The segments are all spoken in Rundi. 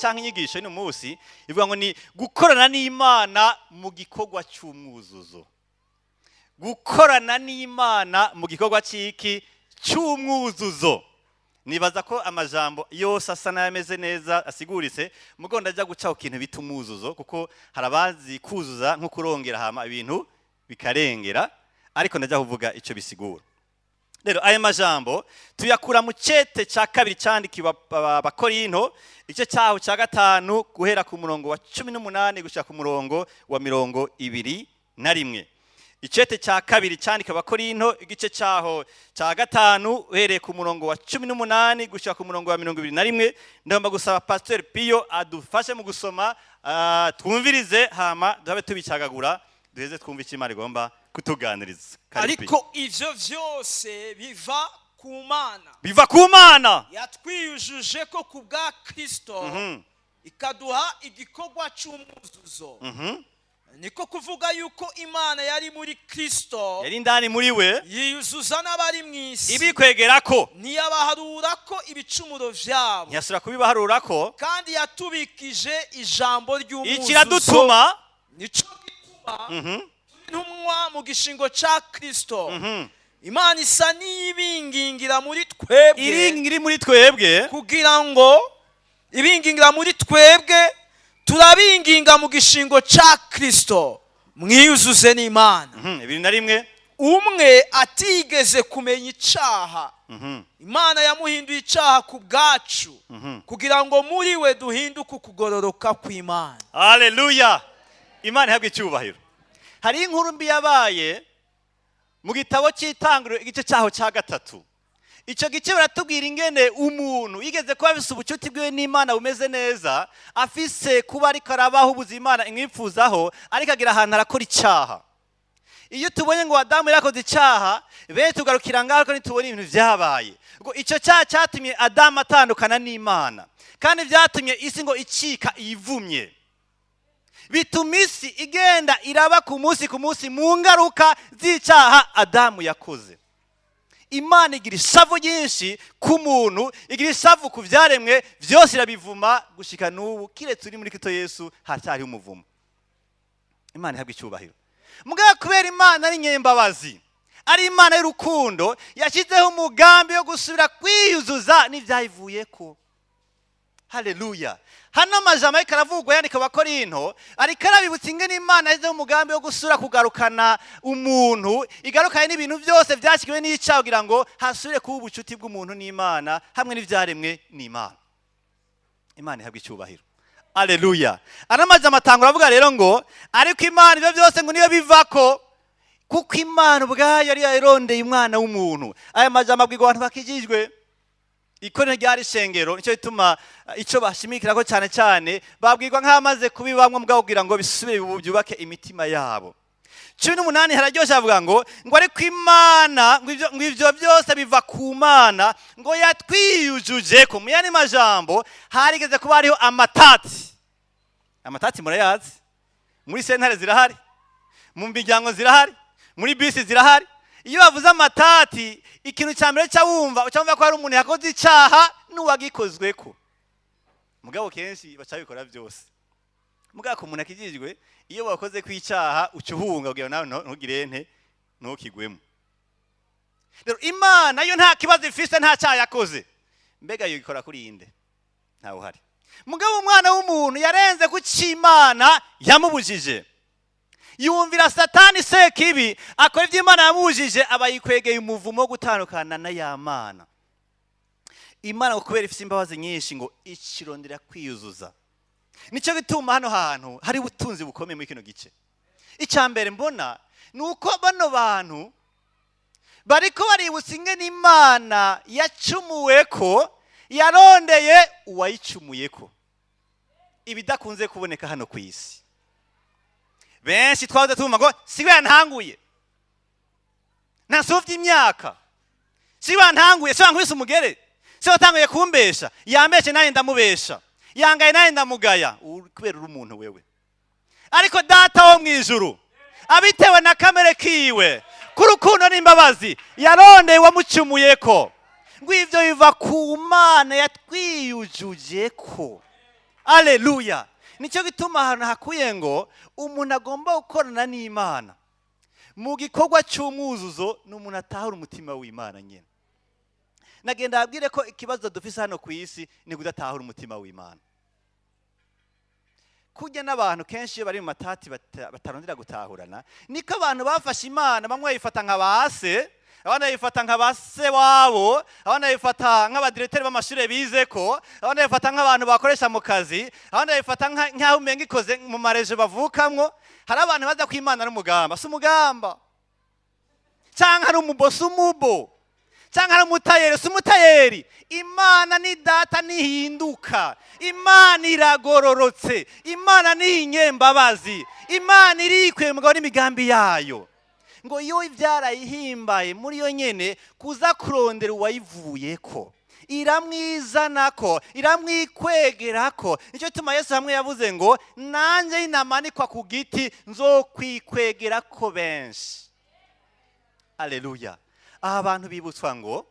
cyangwa inyigisho y'uno munsi ivuga ngo ni gukorana n'Imana mu gikorwa cy'umwuzuzo. Gukorana n'Imana mu gikorwa cy'iki? Cy'umwuzuzo. Nibaza ko amajambo yose asa n'ayameze neza, asiguritse. Mugo ndajya guca ku kintu bita umwuzuzo, kuko hari abazi kuzuza nko kurongera, hama ibintu bikarengera, ariko ndajya kuvuga icyo bisigura. Rero aya majambo tuyakura mu cete cya kabiri cyandikiwe Abakorinto, igice cyaho cya 5, guhera ku murongo wa 18 gushyira ku murongo wa 21. Icete cya kabiri cyandikiwe Abakorinto, igice cyaho cya 5, uhereye ku murongo wa 18 gushyira ku murongo wa 21. Ndagomba gusaba Pasiteri Piyo adufashe mu gusoma, twumvirize, hama duhabe tubicagagura, duheze twumve icyo Imana igomba kutuganiriza. Karibu, Piyo. Ariko ivyo vyose biva ku Mana, Biva ku Mana, yatwiyujuje ko ku bwa Kristo, ikaduha igikorwa c'umwuzuzo. Niko kuvuga yuko Imana yari muri Kristo, Yari indani muri we, yiyuzuza n'abari mu isi, ibikwegera ko, ntiyabaharura ko ibicumuro vyabo, ntiyasubira kubibaharura ko, kandi yatubikije ijambo ry'umwuzuzo. Ikiradutuma. Nico gituma turi intumwa mu gishingo ca Kristo. Imana isa n'ibingingira muri twebwe, Iringi iri muri twebwe, kugira ngo ibingingira muri twebwe. Turabinginga mu gishingo ca Kristo, mwiyuzuze n'Imana. 21. Umwe atigeze kumenya icaha, Imana yamuhinduye icaha ku bwacu, kugira ngo muri we duhinduke ukugororoka kw'Imana. Haleluya, Imana ihabwa icyubahiro. Hari inkuru mbi yabaye mu gitabo cy'Itanguriro, igice cyaho cya 3. Icyo gice baratubwira ingene umuntu yigeze kuba afise ubucuti bwiwe n'Imana bumeze neza, afise kuba ariko arabaho ubuzima Imana imwifuzaho, ariko agira ahantu arakora icyaha. Iyo tubonye ngo Adamu yakoze icyaha, benshi tugarukira ngaho, ariko ntitubone ibintu byabaye. Ngo icyo cyaha cyatumye Adamu atandukana n'Imana, kandi byatumye isi ngo icika iyivumye, bituma isi igenda iraba ku munsi ku munsi mu ngaruka z'icyaha Adamu yakoze. Imana igira ishavu ryinshi ku muntu, igira ishavu ku byaremwe byose, irabivuma gushika n'ubu. Kiretse uri muri Kristo Yesu, haracyariho umuvumo. Imana ihabwa icyubahiro. Mugabo kubera Imana ari nyembabazi, ari Imana y'urukundo, yashyizeho umugambi wo gusubira kwiyuzuza n'ibyayivuyeko. Haleluya! Hano amajambo ariko aravugwa yandika Abakorinto, ariko arabibutsa ingene Imana yashyizeho umugambi wo gusubira kugarukana umuntu, igarukanye n'ibintu byose byashyizwe n'icyaha, kugira ngo hasubire kuba ubucuti bw'umuntu n'Imana hamwe n'ibyaremwe n'Imana. Imana ihabwa icyubahiro. Aleluya! Ano majambo atangura avuga rero ngo ariko Imana ibyo byose ngo niyo bivako, kuko Imana ubwayo yari yarondeye umwana w'umuntu. Aya majambo abwirwa abantu bakijijwe. Ikoraniro ryari ishengero, nicyo gituma icyo bashimikira ko cyane cyane babwirwa nk'amaze kubibamwo, mugabo kugira ngo bisubire byubake imitima yabo. 18 hararyoshye, avuga ngo ariko Imana, ngo ivyo byose biva ku Mana, ngo yatwiyujuje ko. Mu yandi majambo, harigeze kuba hariho amatati. Amatati murayazi, muri sentare zirahari, mu miryango zirahari, muri bisi zirahari. Iyo bavuze amatati, ikintu cya mbere cya wumva, uca wumva ko hari umuntu yakoze icyaha n'uwagikozweko. Mugabo kenshi baca babikora byose. Mugabo ku muntu akijijwe, iyo wakoze ku icyaha uca uhunga kugira ngo nawe ntugire nte, ntukigwemo. Rero Imana yo nta kibazo ifise, nta cyaha yakoze. Mbega yo ikora kuri inde? Ntawe uhari. Mugabo umwana w'umuntu yarenze ku cy'Imana yamubujije, yumvira Satani Sekibi, akora ibyo Imana yamubujije, aba yikwegeye umuvumo wo gutandukana na ya Mana. Imana ngo kubera ifite imbabazi nyinshi, ngo ikirondera kwiyuzuza. Nicyo gituma hano hantu hari ubutunzi bukomeye muri kino gice. Icya mbere mbona ni uko bano bantu bariko baributsa ingene Imana yacumuwe ko yarondeye uwayicumuye, ko ibidakunze kuboneka hano ku isi. Benshi twahoze tumva ngo siwe yantanguye, ntasuvye imyaka, siwe yantanguye, siwe yankubise umugere, siwe watanguye kumbesha, yambeshe nanjye ndamubesha, yangaye nanjye ndamugaya. Kubera uri umuntu wewe. Ariko Data wo mu ijuru, abitewe na kamere kiwe k'urukundo n'imbabazi, yarondeye wamucumuye ko. Ngo ivyo biva ku Mana yatwiyujuje ko. Aleluya! Nicyo gituma ahantu hakuye ngo umuntu agomba gukorana n'Imana mu gikorwa cy'umwuzuzo ni umuntu atahura umutima w'Imana nyine. Nagenda abwire ko ikibazo dufise hano ku isi ni kudatahura umutima w'Imana. Kujya n'abantu kenshi iyo bari mu matati batarondera gutahurana, niko abantu bafashe Imana. Bamwe bayifata nka ba se, abandi bayifata nka ba se wabo, abandi bayifata nk'abadirecteur b'amashuri bize ko, abandi bayifata nk'abantu bakoresha mu kazi, abandi bayifata nk'aho umenga ikoze mu marejo bavukamwo. Hari abantu baza ko Imana ari umugamba, si umugamba, cyangwa ari umubo, si umubo, cyangwa ari umutayeri, si umutayeri. Imana ni Data, ntihinduka. Imana iragororotse, Imana ni inyembabazi, Imana irikwiye mugabo n'imigambi yayo ngo iyo byarayihimbaye muri yo nyene kuza kurondera uwayivuyeko, iramwizanako, iramwikwegerako. Nicyo gituma Yesu hamwe yavuze ngo: "Nanjye namanikwa ku giti nzokwikwegerako benshi." Aleluya! Aha abantu bibutswa ngo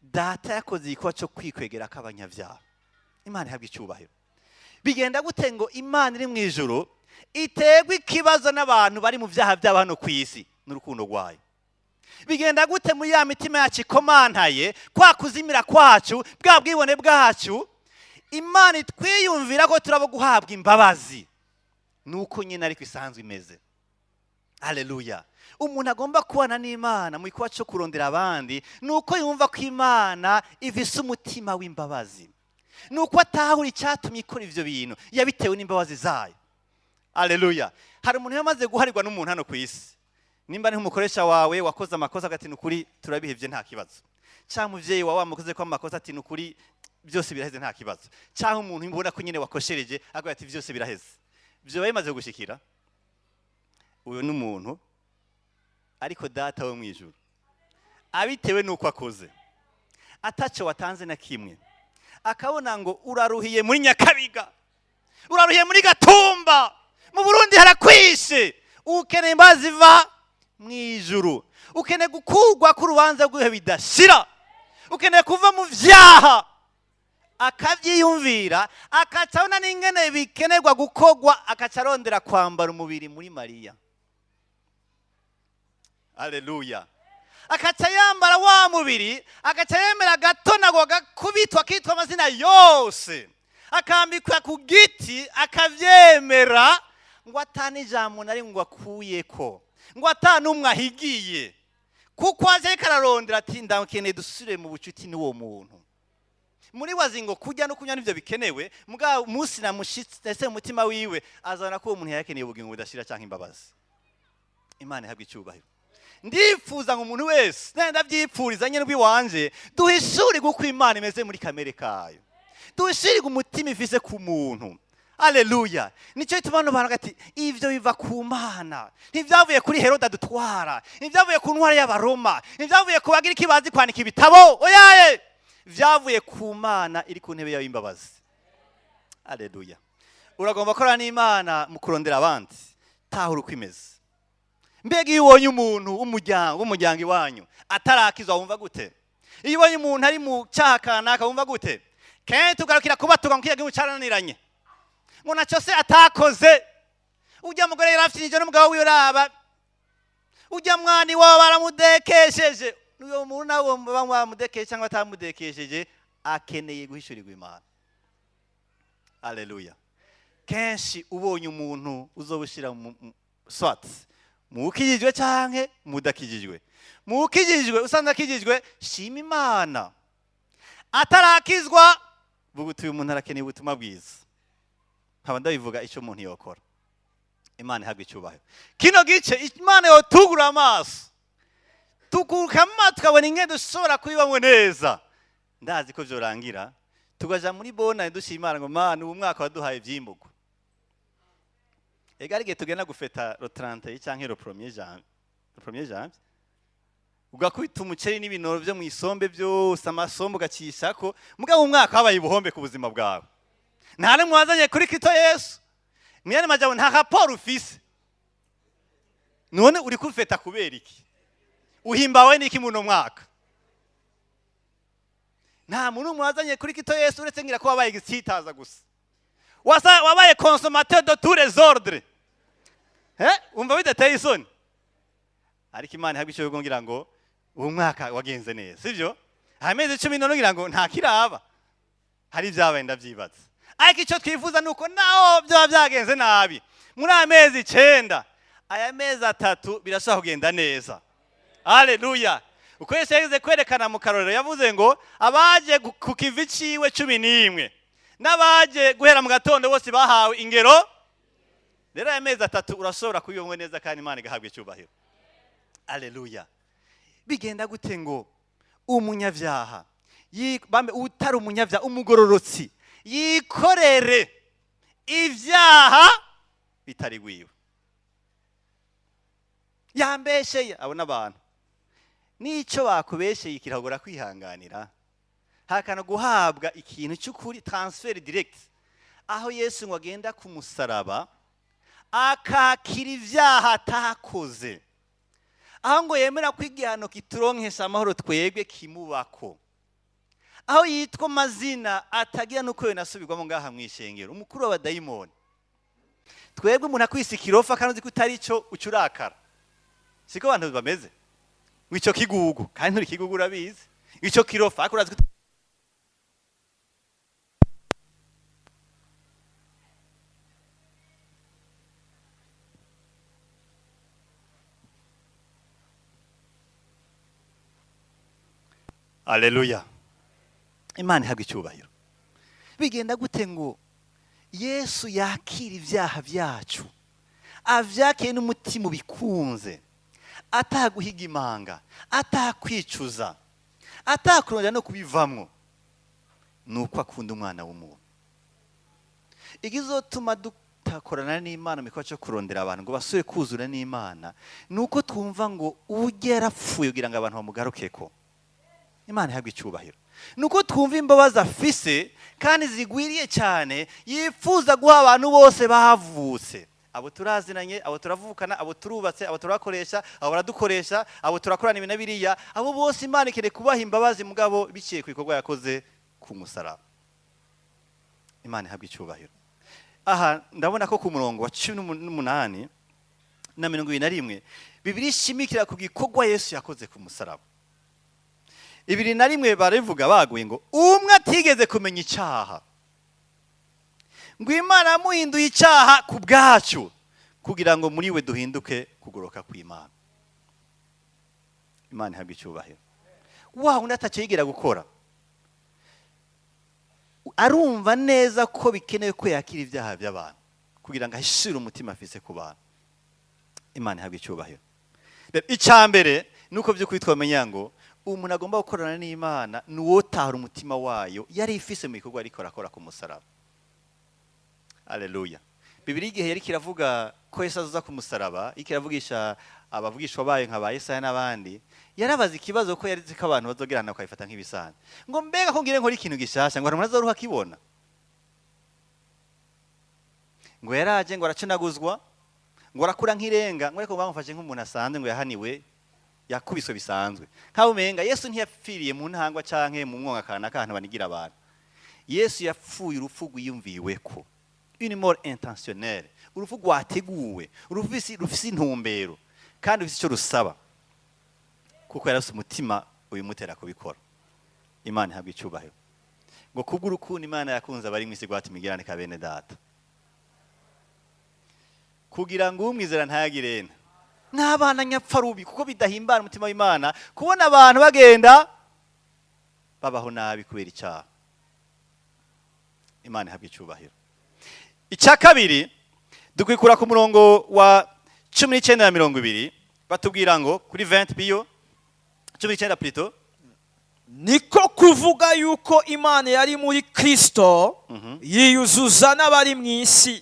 Data yakoze igikorwa cyo kwikwegera k'abanyabyaha. Imana ihabwa icyubahiro. Bigenda gute ngo Imana iri mu ijuru iterwa ikibazo n'abantu bari mu byaha byabo hano ku isi n'urukundo rwayo? Bigenda gute muri ya mitima yacu ikomantaye, kwa kuzimira kwacu, bwa bwibone bwacu, Imana itwiyumvira ko turabo guhabwa imbabazi? Nuko nyine ariko isanzwe imeze. Haleluya! Umuntu agomba kubana n'Imana mu gikorwa cyo kurondera abandi ni uko yumva ko Imana ifise umutima w'imbabazi, ni uko atahura icyatumye ikora ivyo bintu, yabitewe n'imbabazi zayo. Aleluya! Hari umuntu yamaze guharirwa n'umuntu hano ku isi, nimba ari nk'umukoresha wawe wakoze amakosa, agati: "Ni ukuri turabihevye, nta kibazo," cyangwa umuvyeyi wawe wamukoze ko amakosa, ati: "Ni ukuri byose biraheze, nta kibazo," cyangwa umuntu ubona ko nyine wakoshereje agira ati: "Byose biraheze." Ibyo bimaze gushikira uyu ni umuntu, ariko Data wo mu ijuru, abitewe n'uko akoze ataco watanze na kimwe, akabona ngo uraruhiye muri Nyakabiga, uraruhiye muri Gatumba, mu Burundi harakwishe, ukeneye imbabazi ziva mu ijuru, ukeneye gukurwa k'urubanza rw'ibihe bidashira, ukeneye kuva mu vyaha, akabyiyumvira, akaca abona n'ingene bikenerwa gukorwa, akaca arondera kwambara umubiri muri Mariya. Aleluya! Akaca yambara wa mubiri, agaca yemera agatonagwa, agakubitwa, akitwa amazina yose, akambikwa ku giti, akabyemera ngo atana ijambo na rimwe ngo akuyeko, ngo atana umwe ahigiye, kuko aje ariko ararondera ati: "Ndakeneye dusubire mu bucuti n'uwo muntu." Muri wazi ngo kurya no kunywa nivyo bikenewe, mugabo umunsi namushitse mu mutima wiwe, azabona ko uwo muntu yakeneye ubugingo budashira cyangwa imbabazi. Imana ihabwa icyubahiro. Ndifuza ngo umuntu wese, nenda ndabyipfuriza nyine ubwiwanje, duhishurirwe uko Imana imeze muri kamere kayo, duhishurirwe umutima ifise ku muntu. Aleluya! Nicyo gituma bano bantu ati ivyo biva ku Mana, ntibyavuye kuri Heroda dutwara, ntibyavuye ku ntwara y'Abaroma, ntibyavuye ku Bagiriki bazi kwandika ibitabo. Oyaye, vyavuye ku Mana iri ku ntebe yawe y'imbabazi. Aleluya! Uragomba korana n'Imana mu kurondera abandi, tahura uko imeze. Mbega iyo ubonye umuntu w'umuryango iwanyu atarakizwa, wumva gute? Iyo ubonye umuntu ari mu cyaha kanaka, wumva gute? Kenshi tugarukira kubatuka ngo kiriya gihugu cyarananiranye, ngo nacyo se atakoze, ujya mugore yarafinije n'umugabo wiwe, raba ujya mwana iwabo baramudekesheje. Uyo muntu nawe bamudekesheje cyangwa batamudekesheje, akeneye guhishurirwa Imana. Aleluya! Kenshi ubonye umuntu uzobushyira swat mu ukijijwe canke mudakijijwe, mu ukijijwe, usanze akijijwe, shima Imana. Atarakizwa, vuga uti: "Uyu muntu arakeneye ubutumwa bwiza." Nkaba ndabivuga icyo umuntu yokora. Imana ihabwa icyubahiro. Kino gice Imana yotugura amaso, tukukama, tukabona ingene dushobora kubibamwo neza. Ndazi ko vyorangira tukaja muri bona dushima Imana ngo: "Mana, ubu mwaka waduhaye ivyimburwa." Ega ari igihe tugenda gufeta le 31 canke le 1er janvier, le 1er janvier ugakubita umuceri n'ibinoro vyo mu isombe byose, amasombe ugacishako, mugabo umwaka wabaye ubuhombe ku buzima bwawe. Nta n'umwe wazanye kuri Kristo Yesu. Mwene majambo, nta raporo ufise. None uri kufeta kubera iki? Uhimbawe n'iki muno mwaka? Nta muntu umwe wazanye kuri Kristo Yesu, uretse ngira ko wabaye igisitaza gusa. Wabaye consommateur de tous les ordres. Umva bidateye isoni? Ariko Imana ihabwa icyo ngira ngo uwo mwaka wagenze neza, sibyo? Amezi 10 none ngira ngo nta kiraba, hari ibyabaye, ndabyibaza. Ariko icyo twifuza ni uko naho byaba byagenze nabi muri aya mezi 9, aya mezi 3 birashobora kugenda neza. Haleluya! Uko Yesu yageze kwerekana mu karorero, yavuze ngo abaje ku kivi ciwe 11 n'abaje guhera mu gatondo bose bahawe ingero. Rero aya mezi 3 urashobora kubibonwa neza kandi Imana igahabwa icyubahiro. Haleluya! Bigenda gute ngo umunyabyaha, utari umunyabyaha, umugororotsi, yikorere ibyaha bitari gwiwe? Yambesheye abo n'abantu, n'icyo bakubesheye kiragora kwihanganira. Hakana guhabwa ikintu cy'ukuri, transfert direct, aho Yesu ngo agenda ku musaraba akakira ibyaha atakoze, aho ngo yemera ko igihano kituronkesha amahoro twebwe kimubako, aho yitwa amazina atagira n'uko yonasubirwamo ngaha mu ishengero, umukuru w'abadayimoni. Twebwe umuntu akwise ikirofa kandi uzi ko utari cyo, uca urakara. Siko abantu bameze? Ngo icyo kigugu, kandi nturi kigugu, urabizi. Ngo icyo kirofa, ariko urazi ko. Aleluya! Imana ihabwa icyubahiro. Bigenda gute ngo Yesu yakira ibyaha byacu, avyakire n'umutima ubikunze, ataguhiga imanga, atakwicuza, atakurondera no kubivamwo? Ni uko akunda umwana w'umuntu. Igizotuma dutakorana n'Imana mu gikorwa cyo kurondera abantu ngo basubire kuzura n'Imana, ni uko twumva ngo ujye yarapfuye kugira ngo abantu bamugarukeko. Imana ihabwa icyubahiro. Ni uko twumva imbabazi afise kandi zigwiriye cyane, yifuza guha abantu bose bavutse, abo turazinanye, abo turavukana, abo turubatse, abo turakoresha, abo baradukoresha, abo turakorana ibi na biriya, abo bose Imana ikeneye kubaha imbabazi, mugabo biciye ku bikorwa yakoze ku musaraba. Imana ihabwa icyubahiro. Aha ndabona ko ku murongo wa 18 na 21, Bibiliya ishimikira ku gikorwa Yesu yakoze ku musaraba. 21 barabivuga baguye ngo umwe atigeze kumenya icyaha, ngo Imana yamuhinduye icyaha ku bwacu kugira ngo muri we duhinduke kugoroka kw'Imana. Imana ihabwa icyubahiro. Wa wundi atacyo yigera gukora, arumva neza ko bikenewe ko yakira ibyaha by'abantu kugira ngo ahishire umutima afise ku bantu. Imana ihabwa icyubahiro. Icya mbere ni uko by'ukuri twamenya ngo umuntu agomba gukorana n'Imana ni uwotahura umutima wayo yari ifise mu bikorwa ariko arakora ku musaraba. Aleluya! Bibiliya igihe yariko iravuga ko Yesu azoza ku musaraba, iriko iravugisha abavugishwa bayo nka ba Yesaya n'abandi, yarabaza ikibazo ko yari izi ko abantu bazogerana bakabifata nk'ibisanzwe, ngo mbega ko ngire nkora ikintu gishasha, ngo hari umuntu azoruha akibona? Ngo yaraje, ngo aracunaguzwa, ngo arakura nk'irenga, ngo ariko bamufashe nk'umuntu asanzwe, ngo yahaniwe, yakubiswe bisanzwe, nkaho umenga Yesu ntiyapfiriye mu ntangwa canke mu mwonga kanaka ahantu banigira abantu. Yesu yapfuye urupfu rwiyumviweko, une mort intentionnelle, urupfu rwateguwe, urupfu rufise intumbero kandi rufise icyo rusaba, kuko yarafise umutima uyimutera kubikora. Imana ihabwa icyubahiro. Ngo kubw'urukundo Imana yakunze abari mu isi rwatumye igirane ka bene data, kugira ngo umwizera ntayagirene n'abana nyapfa rubi, kuko bidahimbara umutima w'Imana kubona abantu bagenda babaho nabi kubera icyaha. Imana ihabwa icyubahiro. Icya kabiri dukwikura ku murongo wa 19 na 20, batubwira ngo kuri 20 biyo 19 plutôt. Niko kuvuga yuko Imana yari muri Kristo, yiyuzuza n'abari mu isi,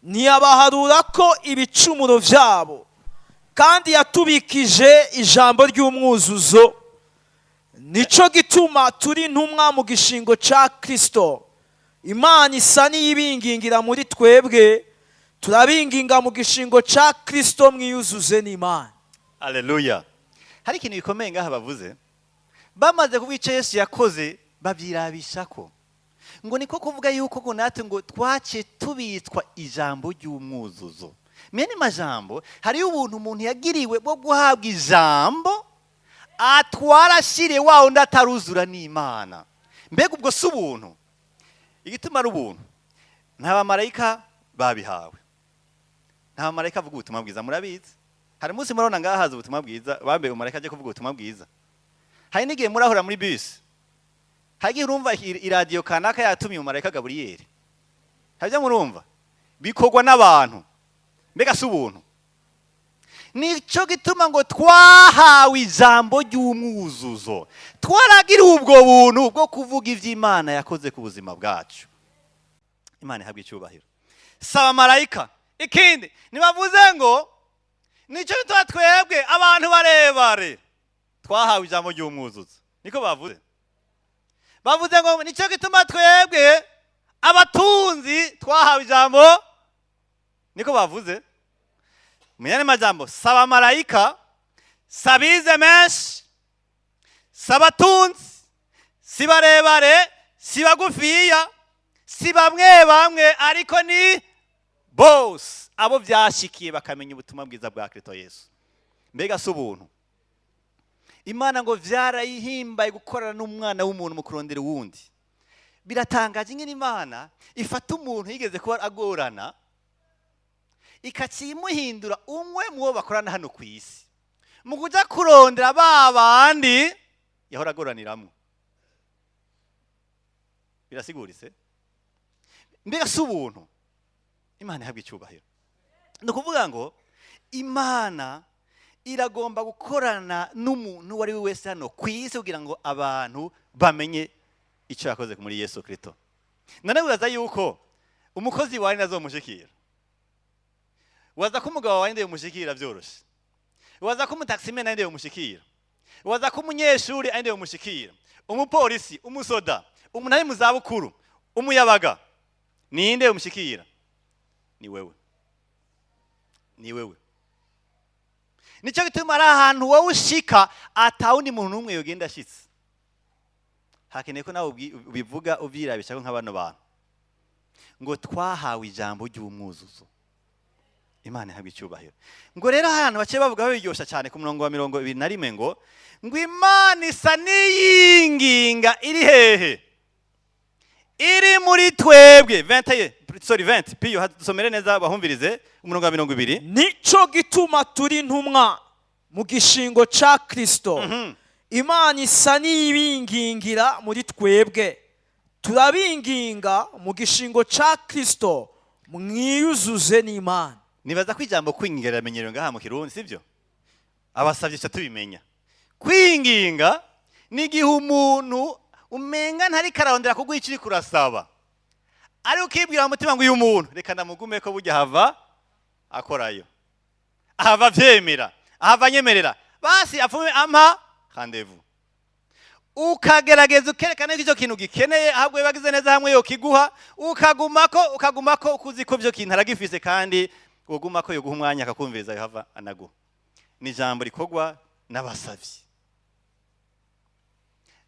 ntiyabaharura ko ibicumuro byabo, kandi yatubikije ijambo ry'umwuzuzo. Nico gituma turi intumwa mu gishingo ca Kristo. Imana isa n'iyibingingira muri twebwe, turabinginga mu gishingo ca Kristo, mwiyuzuze n'Imana. Aleluya! Hari ikintu gikomeye ngaha bavuze. Bamaze kuvuga icyo Yesu yakoze, babyirabisha ko Ngo niko kuvuga yuko ngo natwe ngo twaciye tubitswa ijambo ry'umwuzuzo. Mene majambo, hariyo ubuntu umuntu yagiriwe bwo guhabwa ijambo atwara ashiriye wa wundi ataruzura n'Imana. Mbega ubwo si ubuntu? Igituma ari ubuntu, nta bamarayika babihawe, nta bamarayika avuga ubutumwa bwiza. Murabizi, hari umunsi murabona ngaha haza ubutumwa bwiza, bambaye umumarayika aje kuvuga ubutumwa bwiza. Hari n'igihe murahura muri bisi, hari igihe urumva iradiyo kanaka yatumiye umumarayika Gaburiyeri. Hari ibyo murumva bikorwa n'abantu. Mbega si ubuntu? Nicyo gituma ngo twahawe ijambo ry'umwuzuzo, twaragiriwe ubwo buntu bwo kuvuga iby'Imana yakoze ku buzima bwacu. Imana ihabwa icyubahiro. Saba marayika. Ikindi ntibavuze ngo nicyo gituma twebwe abantu barebare twahawe ijambo ry'umwuzuzo, niko bavuze. Bavuze ngo nicyo gituma twebwe abatunzi twahawe ijambo, niko bavuze. Mu yandi majambo, saba marayika, sabize menshi, si abatunzi, si barebare, si bagufiya, si bamwe bamwe, ariko ni bose abo byashikiye bakamenya ubutumwa bwiza bwa Kristo Yesu. Mbega si ubuntu? Imana ngo vyarayihimbaye gukorana n'umwana w'umuntu mu kurondera uwundi. Biratangaje ingene Imana ifata umuntu yigeze kuba agorana, ikacimuhindura umwe mu bo bakorana hano ku isi mu kuja kurondera ba bandi yahora agoraniramwo. Birasiguritse. Mbega si ubuntu? Imana ihabwa icyubahiro. Ni ukuvuga ngo Imana iragomba gukorana n'umuntu uwo ari we wese hano ku isi kugira ngo abantu bamenye icyo yakoze muri Yesu Kirisito. None wibaza yuko umukozi wawe nazomushikira? Waza ko umugabo wawe yomushikira byoroshye? Waza ko umutaximan ari yomushikira? Waza ko umunyeshuri ari yomushikira? Umupolisi, umusoda, umuntu ari mu zabukuru, umuyabaga, ninde yomushikira? Ni wewe, ni wewe. Nicyo gituma ari ahantu wowe ushika atawundi muntu n'umwe yogenda ashitse. Hakeneye ko nawe ubivuga uvyirabisha ko nka bano bantu ngo twahawe ijambo ry'umwuzuzo. Imana ihabwa icyubahiro. Ngo rero ahantu baciye bavuga babiryosha cyane ku murongo wa 21, ngo Imana isa n'iyinginga iri hehe? Iri muri twebwe. 21, sorry, 20. Piyo, dusomere neza bahumvirize umurongo wa 20. Nico gituma turi intumwa mu gishingo ca Kristo. Imana isa n'ibingingira muri twebwe. Turabinginga mu gishingo ca Kristo, mwiyuzuze n'Imana. Nibaza ko ijambo kwinginga riramenyerewe ngaha mu Kirundi, sibyo? Abasabye ca tubimenya. Kwinginga ni igihe umuntu umenga ntariko ararondera kuguha icyo uriko urasaba, ariko ukibwira mu mutima ngo uyu muntu reka ndamugume ko burya hava akorayo, ahava avyemera, ahava anyemerera, basi apfume ampa rendez-vous. Ukagerageza ukerekana ko icyo kintu gikeneye, ahubwo biba neza hamwe yokiguha, ukagumako, ukagumako, ukuzi ko ivyo kintu aragifise, kandi wogumako yoguha umwanya akakumviriza, yohava anaguha. Ni ijambo rikorwa n'abasavyi.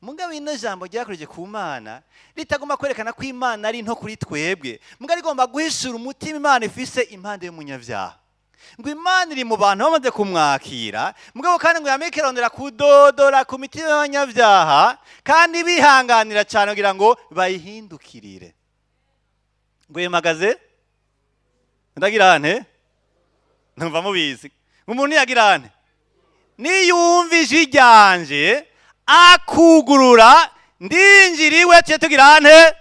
Mugabo ino jambo ryakoreje ku Mana ritagomba kwerekana ko Imana ari nto kuri twebwe, mugabo rigomba guhishura umutima Imana ifise impande y'umunyabyaha. Ngo Imana iri mu bantu bamaze kumwakira, mugabo kandi ngo yame ikirondera kudodora ku mitima y'abanyabyaha, kandi bihanganira cyane kugira ngo bayihindukirire. Ngo yemagaze ndagira nte? Ntumva mubizi. Umuntu yagira nte? Niyumva ijwi ryanje akugurura, ndinjiriwe, tuye tugira nte?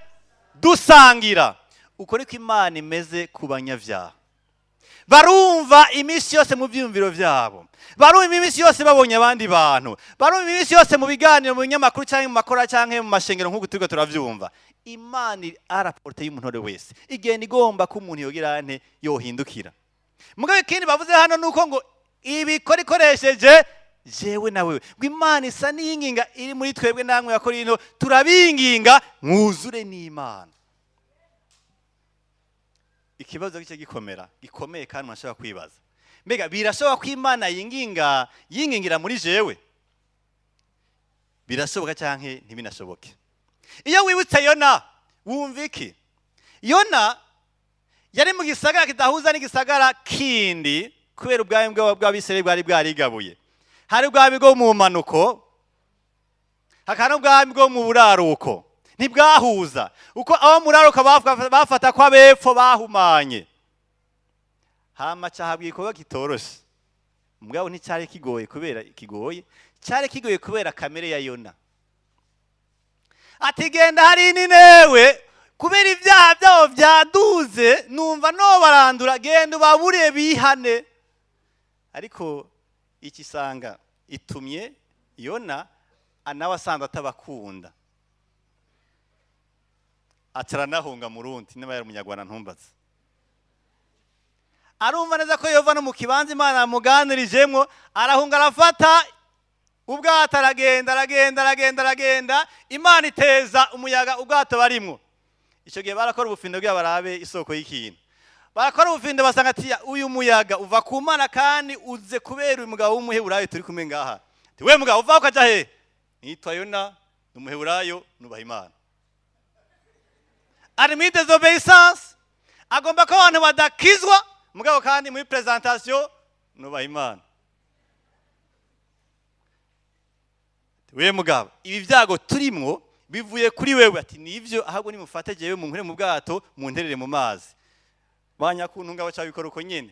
Dusangira. Uko niko Imana imeze ku banyabyaha. Barumva iminsi yose mu byiyumviro byabo, barumva iminsi yose babonye abandi bantu, barumva iminsi yose mu biganiro, mu binyamakuru cyangwa mu makora cyangwa mu mashengero, nk'uko turiko turavyumva. Imana iri à la portée y'umuntu uwo ari we wese, igenda igomba ko umuntu yogira nte? Yohindukira. Mugabo ikindi bavuze hano nuko ngo ibikora ikoresheje jewe na wewe. Ngo Imana isa n'iyinginga iri muri twebwe namwe ya Korinto, turabinginga mwuzure n'Imana. Ikibazo gice gikomera gikomeye kandi umuntu ashobora kwibaza: mbega birashoboka ko Imana yinginga, yingingira muri jewe? Birashoboka canke ntibinashoboke? Iyo wibutse Yona Wumva iki? Yona yari mu gisagara kidahuza n'igisagara kindi, kubera ubwami bw'Abisirayeli bwari bwarigabuye. Hari ubwami bwo mu mpanuko, hakaba n'ubwami bwo mu buraruko. Ntibwahuza, uko abo mu buraruko bafata ko abepfo bahumanye. Hama cahabwa igikorwa kitoroshe, mugabo nticyari kigoye kubera kigoye, cyari kigoye kubera kamere ya Yona. Ati: "Genda hari Ninewe, kubera ibyaha byabo byaduze, numva no barandura. Genda ubabure bihane." Ariko ikisanga itumye Yona nawe asanzwe atabakunda, acaranahunga mu rundi. Niba yari Umunyarwanda, ntumbaze. Arumva neza ko yova no mu kibanza Imana yamuganirijemwo, arahunga, arafata ubwato, aragenda, aragenda, aragenda, aragenda. Imana iteza umuyaga ubwato barimwo. Icyo gihe barakora ubufindo bwabo, barabe isoko y'ikintu. Barakora ubufindo, basanga ati: "Uyu muyaga uva ku Mana, kandi uze kubera uyu mugabo w'Umuheburayo turi kumwe ngaha." Ati: "We mugabo, uva ukaja he?" "Nitwa Yona, ni Umuheburayo, nubaha Imana." Ari muri désobéissance, agomba ko abantu badakizwa, mugabo kandi muri présentation: "Nubaha Imana." "We mugabo, ibi byago turimwo bivuye kuri wewe." Ati: "Nivyo, ahubwo nimufate jewe munkure mu bwato, munterere mu mazi." Banyakuntunga baca bikora uko nyene.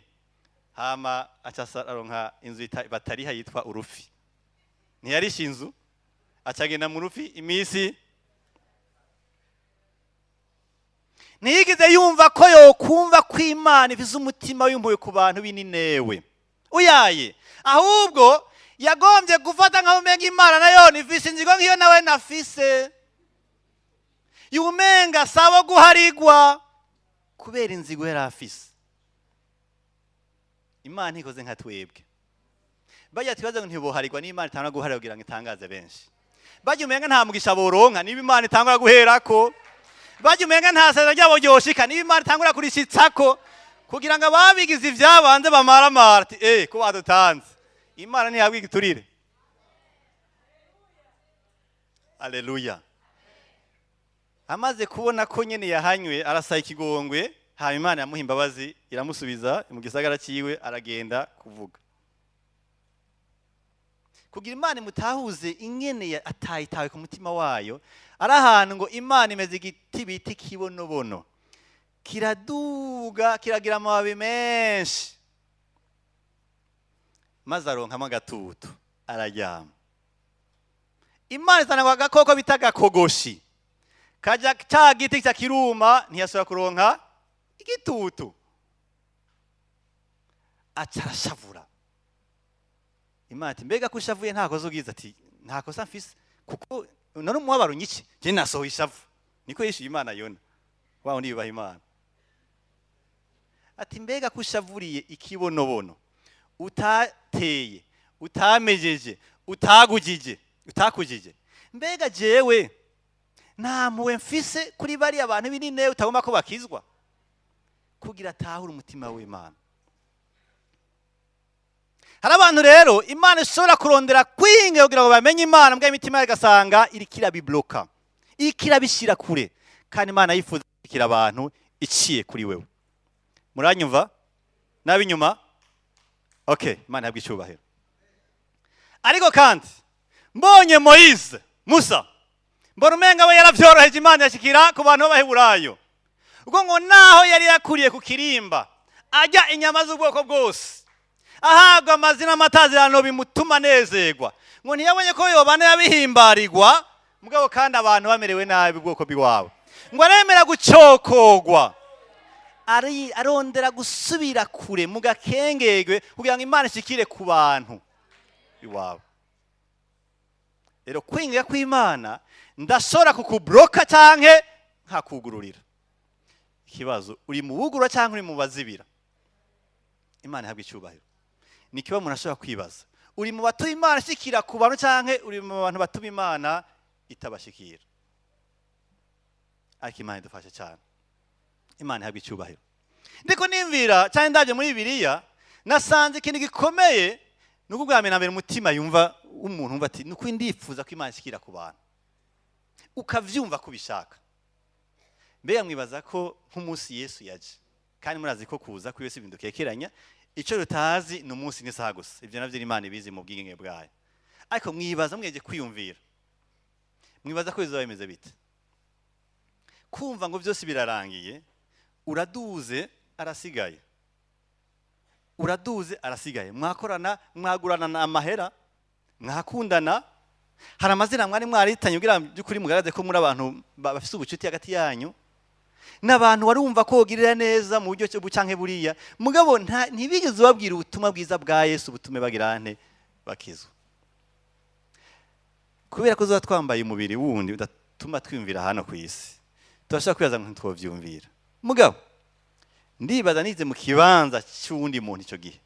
Hama aca aronka inzu batariha yitwa urufi. Ntiyarishe inzu, acagenda mu rufi iminsi. Ntiyigeze yumva ko yokumva ko Imana ifise umutima w'impuhwe ku bantu b'Ininewe. Uyaye, ahubwo yagombye gufata nkaho umenga Imana nayo ifise inzigo nk'iyo nawe nafise, yumenga sabo guharigwa kubera inzigo yari afise. Imana ntikoze nka twebwe. Bajya tubaza ngo ntiboharigwa n'Imana itangura guharira kugira ngo itangaze benshi. Bajya umenga nta mugisha boronka niba Imana itangura guherako. Bajya umenga nta sezerano ryabo ryoshika niba Imana itangura kurishitsako, kugira ngo ababigize ibyabanze bamaramara, ati: "Eh, ko badutanze." Imana ntihabwa igiturire. Aleluya! Amaze kubona ko nyene yahanywe, arasaba ikigongwe. Hanyuma Imana yamuha imbabazi, iramusubiza mu gisagara ciwe, aragenda kuvuga kugira Imana imutahuze ingene atayitawe ku mutima wayo. Ari ahantu ngo Imana imeze igiti bita ikibonobono, kiraduga, kiragira amababi menshi, maze aronkamo agatutu, araryama. Imana izana ngo agakoko bita agakogoshi kajya cya giti kiruma, ntiyasubira kuronka igitutu, aca arashavura. Imana ati: "Mbega ko ushavuye, nta kosa ugize?" Ati: "Nta kosa mfise, kuko none umubabaro unyice, njye nasohoye ishavu." Niko yishuye Imana. Yona wa wundi yubaha Imana ati: "Mbega ko ushavuriye ikibonobono utateye, utamejeje, utagujije, utakujije, mbega jewe nta mpuhwe mfise kuri bariya bantu b'Ininewe utagomba ko bakizwa?" Kugira atahure umutima w'Imana. Hari abantu rero Imana ishobora kurondera kwinga kugira ngo bamenye Imana, mbwa imitima igasanga iriko irabibloka, iriko irabishyira kure, kandi Imana yifuza gushyikira abantu iciye kuri wewe. Muranyumva n'ab'inyuma? Okay, Imana ihabwe icyubahiro. Ariko kandi mbonye Moyize, Musa, mbona umenga we yaravyoroheje. Imana yashikira ku bantu b'Abaheburayo, ubwo ngo naho yari yakuriye ku kirimba, arya inyama z'ubwoko bwose, ahabwa amazina amatazirano bimutuma anezerwa, ngo ntiyabonye ko yobana yabihimbarirwa, mugabo kandi abantu bamerewe nabi, ubwoko bw'iwabo. Ngo aremera gucokogwa, arondera gusubira kure mu gakengegwe kugira ngo Imana ishikire ku bantu iwabo. Rero kwinga kw'Imana, ndashobora kukubloka canke nkakugururira. Ikibazo, uri mu bugura canke uri mu bazibira? Imana ihabwa icyubahiro. Ni ikibazo umuntu ashobora kwibaza: uri mu batuma Imana ishikira ku bantu, canke uri mu bantu batuma Imana itabashikira? Ariko Imana idufashe cyane. Imana ihabwa icyubahiro. Ndiko nimvira cyane, ndabye muri Bibiliya, nasanze ikintu gikomeye ni uko bwa mbere na mbere umutima yumva w'umuntu wumva ati: "Nuko ndifuza ko Imana ishikira ku bantu." Ukavyumva ko ubishaka. Mbega mwibaza ko nk'umunsi Yesu yaje, kandi murazi ko kuza kwiwe si ibintu dukekeranya, icyo tutazi ni umunsi n'isaha gusa. Ibyo navyo Imana ibizi mu bwigenge bwayo. Ariko mwibaza, mweje kwiyumvira, mwibaza ko bizaba bimeze bite kumva ngo byose birarangiye, uraduze arasigaye, uraduze arasigaye, mwakorana, mwagurana amahera, mwakundana, hari amazina mwari mwaritanye kugira ngo by'ukuri mugaragaze ko muri abantu bafise ubucuti hagati yanyu, n'abantu warumva ko wogirira neza mu buryo bu canke buriya, mugabo ntibigeze babwira ubutumwa bwiza bwa Yesu butume bagira nte? Bakizwa. Kubera ko tuba twambaye umubiri wundi udatuma twiyumvira hano ku isi, turashobora kwibaza ngo ntitwovyumvira. Mugabo ndibaza nize mu kibanza cy'uwundi muntu icyo gihe,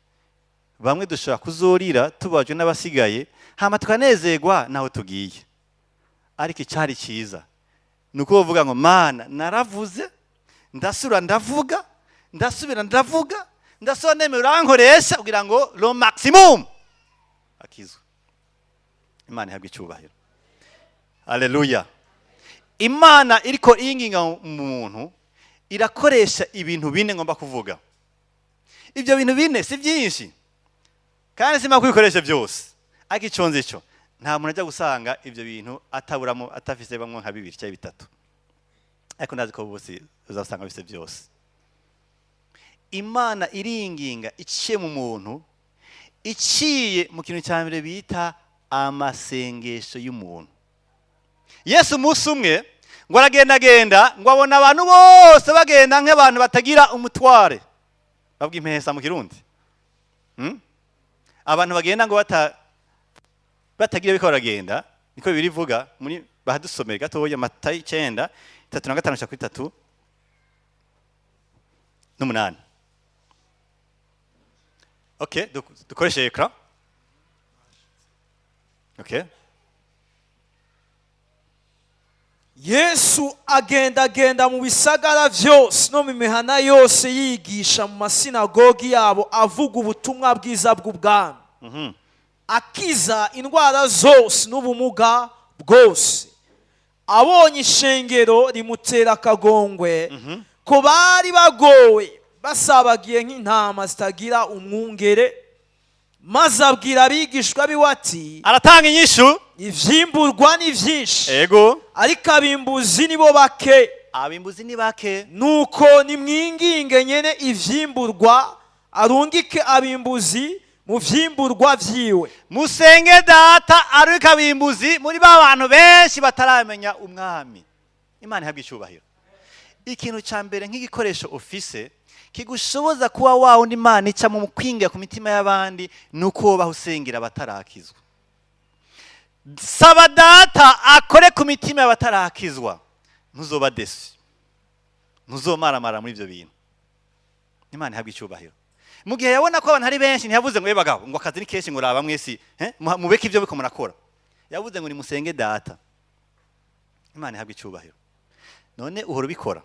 bamwe dushobora kuzorira tubajwe n'abasigaye, hama tukanezerwa naho tugiye. Ariko icyari cyiza ni uko bavuga ngo: "Mana, naravuze, ndasubira ndavuga, ndasubira ndavuga, ndasubira, nemera urankoresha kugira ngo le maximum akizwe." Imana ihabwe icyubahiro. Aleluya. Imana iriko inginga umuntu, irakoresha ibintu bine ngomba kuvuga. Ibyo bintu bine si byinshi kandi sima kubikoresha byose, ariko icyo nzi cyo, nta muntu ajya gusanga ibyo bintu ataburamo, atafise bamwe nka bibiri cyangwa bitatu, ariko ndazi ko bose uzasanga bifise byose. Imana iringinga iciye mu muntu, iciye mu kintu cya mbere bita amasengesho y'umuntu. Yesu umunsi umwe ngo aragendagenda, ngo abona abantu bose bagenda nk'abantu batagira umutware, babwa impesa mu Kirundi. Abantu bagenda ngo batagira biko baragenda, niko bibiri ivuga muri, bahadusomeye gatoya, Matayo 9:35 gushika kuri 38. Okay, dukoreshe écran. Okay. Yesu agendagenda mu bisagara byose no mu mihana yose, yigisha mu masinagogi yabo, avuga ubutumwa bwiza bw'ubwami, akiza indwara zose n'ubumuga bwose. Abonye ishengero, rimutera akagongwe ko bari bagowe, basabagiye nk'intama zitagira umwungere. Maze abwira abigishwa biwe ati: Aratanga inyishu. "Ivyimburwa ni vyinshi, ariko abimbuzi nibo bake." Abimbuzi ni bake. "Nuko nimwinginge nyene ivyimburwa arungike abimbuzi mu vyimburwa vyiwe." Musenge Data ariko abimbuzi muri ba bantu benshi bataramenya umwami. Imana ihabwa icyubahiro. Ikintu cya mbere nk'igikoresho ufise kigushoboza kuba wa wundi Imana icamo mu kwingira ku mitima y'abandi, ni uko wobaho usengera abatarakizwa. Saba Data akore ku mitima y'abatarakizwa. Ntuzoba déçu, ntuzomaramara muri ibyo bintu. Imana ihabwa icyubahiro. Mu gihe yabona ko abantu ari benshi, ntiyavuze ngo: "Bagabo, ngo akazi ni kenshi, ngo raba mwesi mubeke ibyo biko murakora." Yavuze ngo: "Nimusenge Data." Imana ihabwa icyubahiro. None uhora ubikora?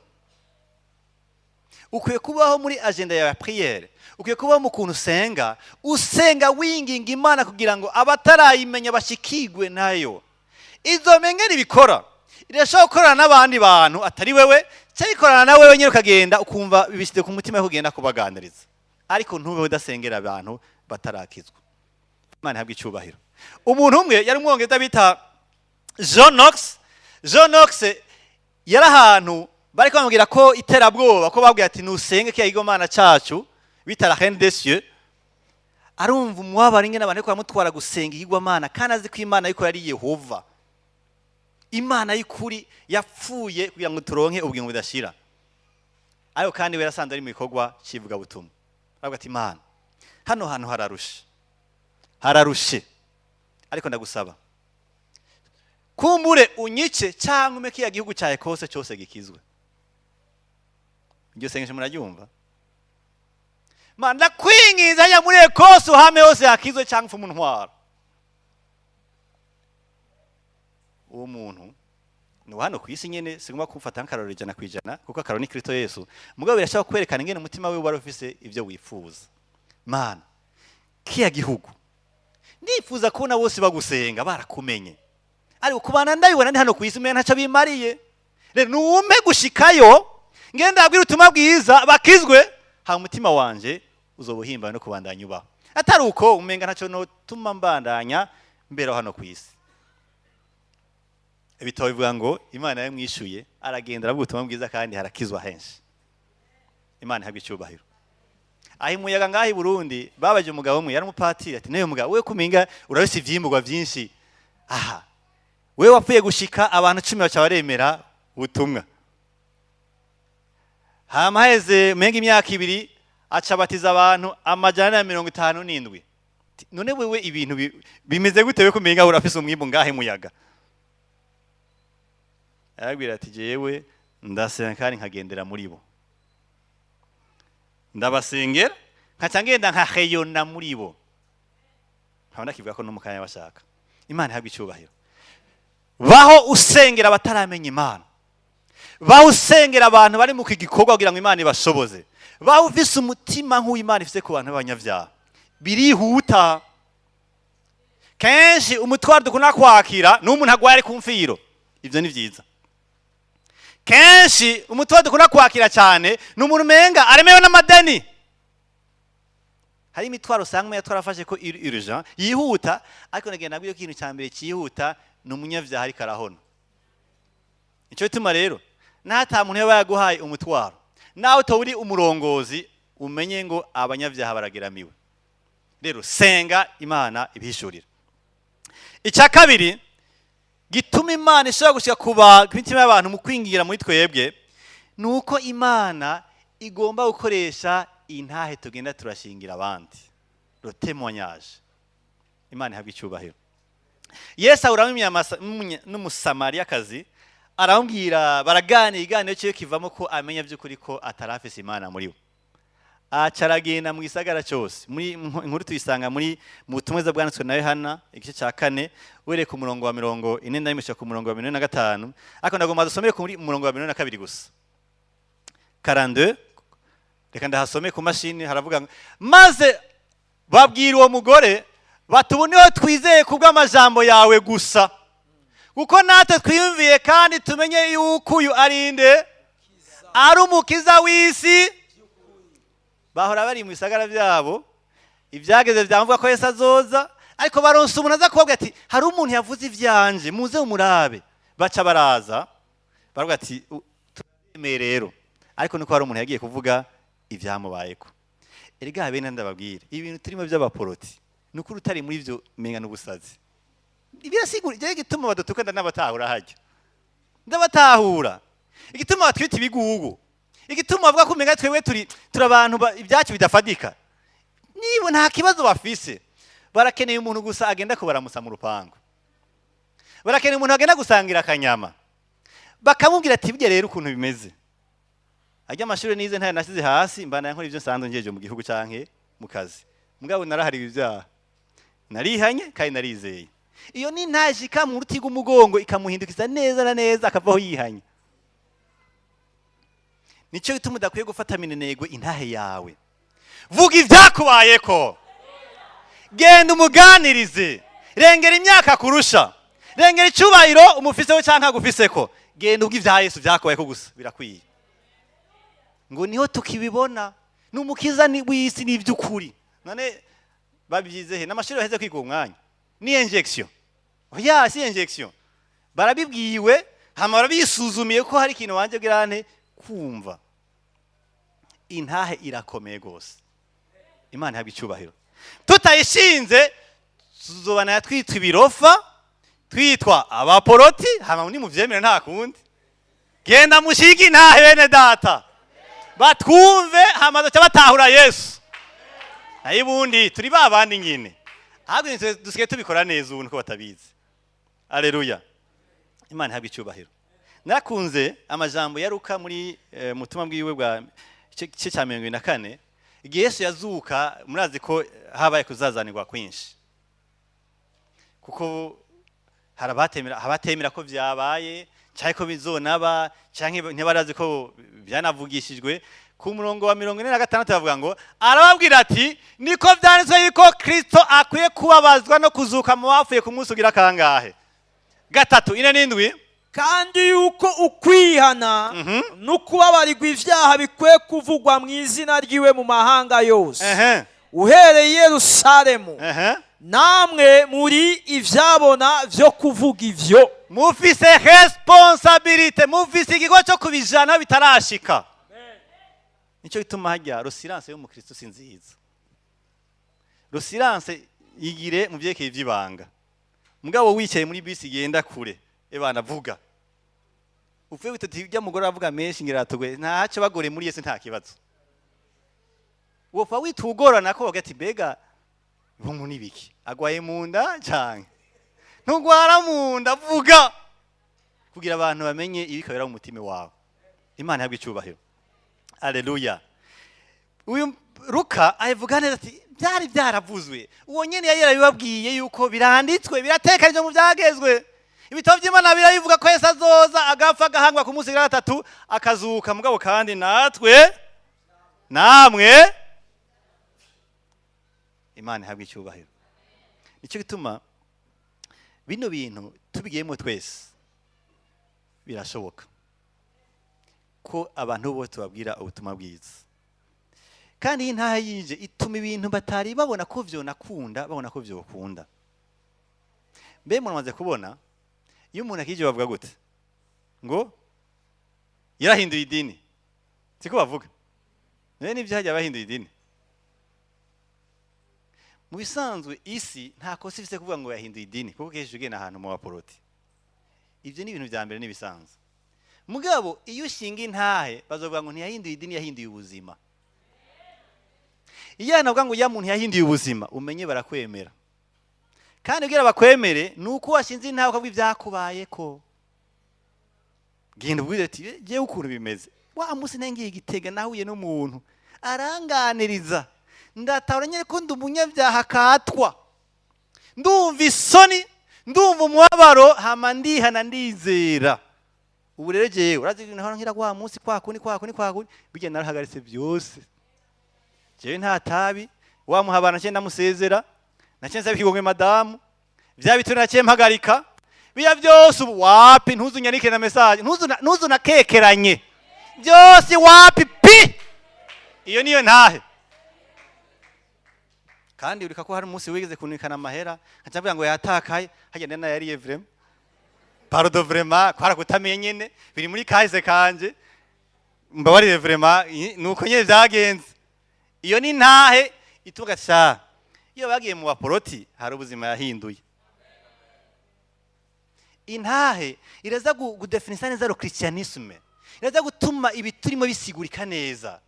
Ukwiye kubaho muri agenda yawe ya prière, ukwiye kubaho mu kuntu usenga, usenga winginga Imana kugira ngo abatarayimenya bashikigwe nayo. Izo mengeri ibikora, irashobora gukorana n'abandi bantu atari wewe, cyangwa ikorana na wewe nyine, ukagenda ukumva bibishyize ku mutima wo kugenda kubaganiriza. Ariko ntube udasengera abantu batarakizwa. Imana ihabwa icyubahiro. Umuntu umwe yari umwongereza bita John Knox. John Knox yari ahantu bari bamubwira ko iterabwoba, ko babwiye ati: "Nusenge kiya kigomana cyacu bita la Reine des Cieux." Arumva umubabaro ingene abantu ariko baramutwara gusenga ikigwamana, kandi azi ko Imana yuko yari Yehova, Imana y'ukuri, yapfuye kugira ngo turonke ubugingo budashira. Ariko kandi we yarasanzwe ari mu bikorwa cy'ivugabutumwa. Aravuga ati: "Imana, hano hantu hararushe, hararushe, ariko ndagusaba kumbure unyice cyangwa umpe kiya gihugu cya Ekose cyose gikizwe." Iryo sengesho muraryumva? "Mana, ndakwinginze, hajya muri Ekose uhame hose hakizwe, cyangwa upfe umuntwara." Uwo muntu ni uwa hano ku isi nyine, sigomba kumufata nk'akarorero 100%, kuko akarorero ni Kristo Yesu. Mugabo birashobora kwerekana ingene umutima we wari ufise ibyo wifuza. "Mana, kiya gihugu ndifuza kubona bose bagusenga, barakumenye, ariko kubana ndabibona ndi hano ku isi umenga ntacyo bimariye." Rero numpe gushikayo, ngenda abwira ubutumwa bwiza bakizwe, ha umutima wanje uzobuhimba no kubandanya ubaho. Atari uko, umenga ntacyo notuma mbandanya mberaho hano ku isi. Ibitabo bivuga ngo Imana yamwishuye, aragenda aravuga ubutumwa bwiza kandi harakizwa henshi. Imana ihabwa icyubahiro. Aho imuyaga ngaho i Burundi babaje umugabo umwe yari umupatiri, ati: "Nawe mugabo we, kuminga urabise ivyimburwa byinshi aha, wewe wapfuye gushika abantu 10 baca baremera ubutumwa." Hama heze umenga imyaka 2, aca abatiza abantu 457. Ati: "None wewe ibintu bimeze gute, we kumenga urafise umwimbu ngahe muyaga?" Arabwira ati: "Jewe ndasenga kandi nkagendera muri bo, ndabasengera, nkaca ngenda nkaheyona muri bo." Nkabona kivuga ko no mu kanya bashaka. Imana ihabwa icyubahiro. Baho usengera abataramenya Imana, baho usengera abantu bari mu gikorwa kugira ngo Imana ibashoboze, baho ufise umutima nk'uw'Imana ifise ku bantu b'abanyabyaha. Birihuta. Kenshi umutwaro dukunda kwakira ni umuntu agwaye ari ku mfiro, ibyo ni byiza. Kenshi umutwaro dukunda kwakira cyane ni umuntu umenga aremewe n'amadeni. Hari imitwaro usanga umenga twarafashe ko iri urgent, yihuta, ariko nagenda nabwiye ko ikintu cya mbere cyihuta ni umunyabyaha ariko arahona. Nicyo gituma rero n'ata muntu yaba yaguhaye umutwaro, nawe utaba uri umurongozi, umenye ngo abanyabyaha barageramiwe. Rero senga, Imana ibihishurira. Icya kabiri gituma Imana ishobora gushyira ku mitima y'abantu mu kwingira muri twebwe, ni uko Imana igomba gukoresha intahe tugenda turashingira abandi, le témoignage. Imana ihabwa icyubahiro. Yesu ahura n'Umusamariyakazi, aramubwira, baraganira, iganiro cyo kivamo ko amenya by'ukuri ko atarafise Imana muri we. Aca aragenda mu gisagara cyose. Muri inkuru tuyisanga muri mu butumwa bwiza bwanditswe na Yohana, igice cya 4, uhereye ku murongo wa 41 gushika ku murongo wa 45, ariko ndagomba dusomere kuri murongo wa 42 gusa. 42, reka ndahasome ku mashini. Haravuga ngo: "Maze babwira uwo mugore bati: 'Ubu niho twizeye kubw'amajambo yawe gusa, kuko natwe twiyumviye kandi tumenye yuko uyu ari nde? Ari umukiza w'isi.'" Bahora bari mu bisagara byabo, ibyageze byamuvuga ko Yesu azoza, ariko baronse umuntu aza kubabwira ati: "Hari umuntu yavuze ivyanje, muze umurabe." Baca baraza, baravuga ati: "Turemeye rero." Ariko niko hari umuntu yagiye kuvuga ibyamubayeko. Erega bene, ndababwira, ibintu turimo by'abaporoti, ni ukuri utari muri ibyo menga n'ubusazi. Birasigura icyo gituma badutuka. N'abatahura hajya ndabatahura, igituma batwita ibigugu, igituma bavuga ko umenga twebwe turi abantu ibyacu bidafatika. Niba nta kibazo bafise, barakeneye umuntu gusa agenda kubaramusa mu rupangu, barakeneye umuntu agenda gusangira akanyama, bakamubwira ati: "Burya rero ukuntu bimeze, ajya amashuri nize ntayo nasize hasi, mbana nkora ibyo nsanzwe ngejeje mu gihugu canke mu kazi, mugabo narahariwe ibyaha, narihanye kandi narizeye." Iyo ni ntajika mu ruti rw'umugongo, ikamuhindukiza neza na neza, akavaho yihanye. Nicyo gituma udakwiye gufata minenegwe intahe yawe. Vuga ibyakubayeko, genda umuganirize, rengera imyaka kurusha, rengera icyubahiro umufiseho cyangwa agufiseko, genda ubwo ibya Yesu byakubayeko gusa birakwiye. Ngo niho tukibibona, ni umukiza w'isi n'iby'ukuri. None babyize he? N'amashuri baheze kwiga uwo mwanya ni injection? Oya, si injection. Barabibwiwe, hama barabisuzumiye ko hari ikintu wanje bwirante kumva. Intahe irakomeye rwose. Imana ihabwa icyubahiro. Tutayishinze, tuzobana twitwa ibirofa, twitwa abaporoti. Hama nimuvyemere, nta kundi. Genda mushige intahe, bene data, batwumve, hama baca batahura Yesu. Nayo ubundi turi ba bandi nyine, ahubwo nitwe dusigaye tubikora neza ubu niko batabizi. Aleluya, Imana ihabwa icyubahiro. Nakunze amajambo ya Luka muri mu butumwa bwiwe bwa igice cya 74. Igihe Yesu yazuka, murazi ko habaye kuzazanirwa kwinshi, kuko hari abatemera ko byabaye cyangwa ko bizonaba, cyangwa ntibarazi ko byanavugishijwe. Ku murongo wa 46 bavuga ngo: "Arababwira ati: 'Niko byanditswe yuko Kristo akwiye kubabazwa no kuzuka mu bapfuye ku munsi ugira kangahe? Gatatu.'" 47. Kandi yuko ukwihana no kubabarirwa ibyaha bikwiye kuvugwa mu izina ryiwe mu mahanga yose, uhereye i Yerusalemu. Namwe muri ivyabona vyo kuvuga ivyo. Mufise responsabilité, mufise igikorwa cyo kubijana bitarashika. Nicyo gituma hajya le silence y'umukristo si nziza. Le silence igire mu vyerekeye ivy'ibanga, mugabo wicaye muri bisi igenda kure, ebana vuga upfuye witati ujya mugore avuga menshi ngira atugwe ntacyo bagore muri Yesu, nta kibazo. Wopfa witugorana ko bagati mbega bungu nibiki, agwaye mu nda canke ntugwara mu nda? Vuga kugira abantu bamenye ibikabera mu mutima wawe. Imana ihabwe icyubahiro, aleluya. Uyu Luka abivuga neza ati byari byaravuzwe, uwo nyene yari yarabibabwiye yuko biranditswe, biratekanijwe mu byagezwe, ibitabo by'Imana birabivuga ko Yesu azoza, agapfa, agahangwa, ku munsi wa gatatu akazuka. Mugabo kandi natwe namwe, Imana ihabwe icyubahiro. Nicyo gituma bino bintu tubigiyemo twese, birashoboka ko abantu bose tubabwira ubutumwa bwiza. Kandi iyi ntaha yije ituma ibintu batari babona ko vyonakunda, babona ko vyokunda. Mbe muramaze kubona iyo umuntu akije bavuga gute? Ngo yarahinduye idini, siko bavuga? Nawe nibyo, hajya bahinduye idini. Mu bisanzwe isi nta kosa ifise kuvuga ngo yahinduye idini, kuko kenshi ugenda ahantu mu baporoti ibyo ni ibintu vya mbere n'ibisanzwe. Mugabo iyo ushinga intahe bazovuga ngo ntiyahinduye idini, yahinduye ubuzima. Iyo navuga ngo ya muntu yahinduye ubuzima, umenye barakwemera. Kandi kugira bakwemere ni uko washinze intahe ukavuga ibyakubayeko. Genda ubwire ati jewe ukuntu bimeze, wa munsi ngiye Gitega, nahuye n'umuntu aranganiriza, ndatahura nyine ko ndi umunyabyaha katwa, ndumva isoni, ndumva umubabaro, hama ndihana, ndizera. Ubu rero jewe urazi nahora ngira wa munsi kwa kundi kwa kundi kwa kundi, bijya narahagaritse byose. Jewe nta tabi, wa muhabana naciye ndamusezera, naciye nsaba ikigongwe madamu, vya bitu naciye mpagarika biya byose. Ubu wapi, ntuzunyanike na message, ntuzunakekeranye byose, wapi pi. Iyo niyo ntahe. Kandi urika ko hari umunsi wigeze kunikana amahera, nkaca mvuga ngo yatakaye, hagenda nayariye. Vraiment, pardon, vraiment kwara kutamenye nyene, biri muri kahise kanje, mbabarire vraiment, nuko nyene vyagenze. Iyo ni ntahe ituga sha. Iyo bagiye mu baporoti hari ubuzima yahinduye. Intahe iraza gudefinisa neza le christianisme, iraza gutuma ibi turimo bisigurika neza,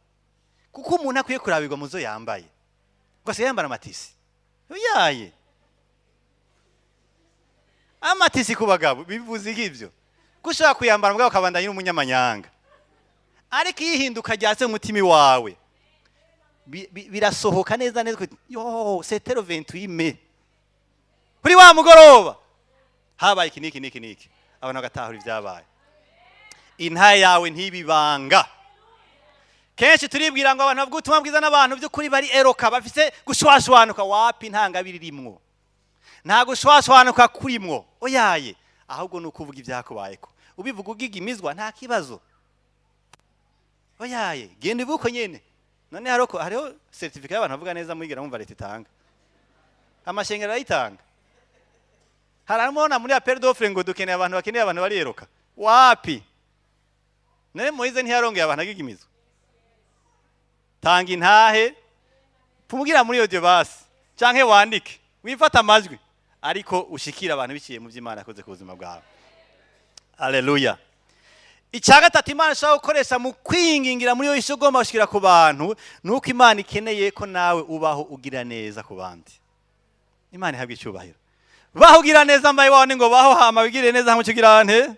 kuko umuntu akwiye kurabirwa mu zo yambaye, ngo asigaye yambara amatisi yaye, amatisi ku bagabo bivuze iki? Ibyo ko ushobora kuyambara mugabo ukabandanya n'umunyamanyanga. Ariko iyo ihinduka ryatse mu mutima wawe, birasohoka neza neza. Yo c'était le 28 mai, kuri wa mugoroba habaye iki niki niki niki, abantu bagatahura ibyabaye. Intahe yawe ntibibanga. Kenshi turibwira ngo abantu bavuga ubutumwa bwiza n'abantu by'ukuri bari eroka, bafise gushwashwanuka. Wapi, nta ngabire irimwo, nta gushwashwanuka kurimwo, oyaye. Ahubwo ni ukuvuga ibyakubayeko, ubivuga ugigimizwa, nta kibazo, oyaye. Genda ubivuge uko nyene. None hariho certificat y'abantu bavuga neza mwigira mumva leta itanga, amashengero arayitanga? Haramubona muri appel d'offre ngo dukeneye abantu, bakeneye abantu bariyeruka? Wapi. None Moyize ntiyarongeye abantu agigimizwa? Tanga intahe, pfumugira muri audio basi, canke wandike, wifata amajwi, ariko ushikira abantu biciye mu by'Imana yakoze ku buzima bwawe. Aleluya. Icya gatatu Imana ishobora gukoresha mu kwingingira muri yo isi ugomba gushikira ku bantu, ni uko Imana ikeneye ko nawe ubaho ugira neza ku bandi. Imana ihabwa icyubahiro. Baho ugira neza mbaye wawe, ngo baho hama wigirire neza, hamwe ugira nte